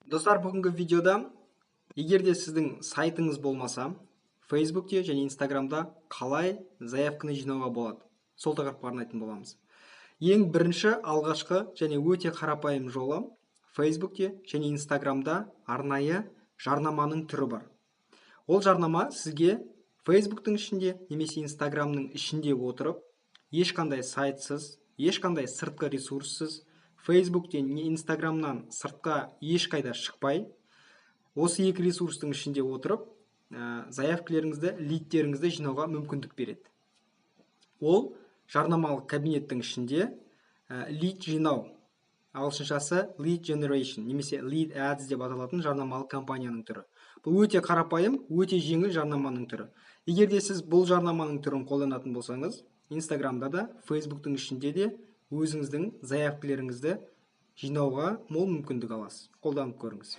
Достар, бүгінгі видеода, егер де сіздің сайтыңыз болмаса, Фейсбукте және Инстаграмда қалай заявканы жинауға болады, сол тақырыпқа арнайтын боламыз. Ең бірінші, алғашқы және өте қарапайым жолы: Фейсбукте және Инстаграмда арнайы жарнаманың түрі бар. Ол жарнама сізге Фейсбуктың ішінде немесе Инстаграмның ішінде отырып, ешқандай сайтсыз, ешқандай сыртқы ресурссыз, Фейсбуктен не Инстаграмнан сыртқа ешқайда шықпай, осы екі ресурстың ішінде отырып, заявкалеріңізді, лидтеріңізді жинауға мүмкіндік береді. Ол жарнамалық кабинеттің ішінде лид жинау, ағылшыншасы lead generation немесе lead ads деп аталатын жарнамалық кампанияның түрі. Бұл өте қарапайым, өте жеңіл жарнаманың түрі. Егер де сіз бұл жарнаманың түрін қолданатын болсаңыз, Инстаграмда да, Фейсбуктың ішінде де өзіңіздің заявкалеріңізді жинауға мол мүмкіндік аласыз. Қолданып көріңіз.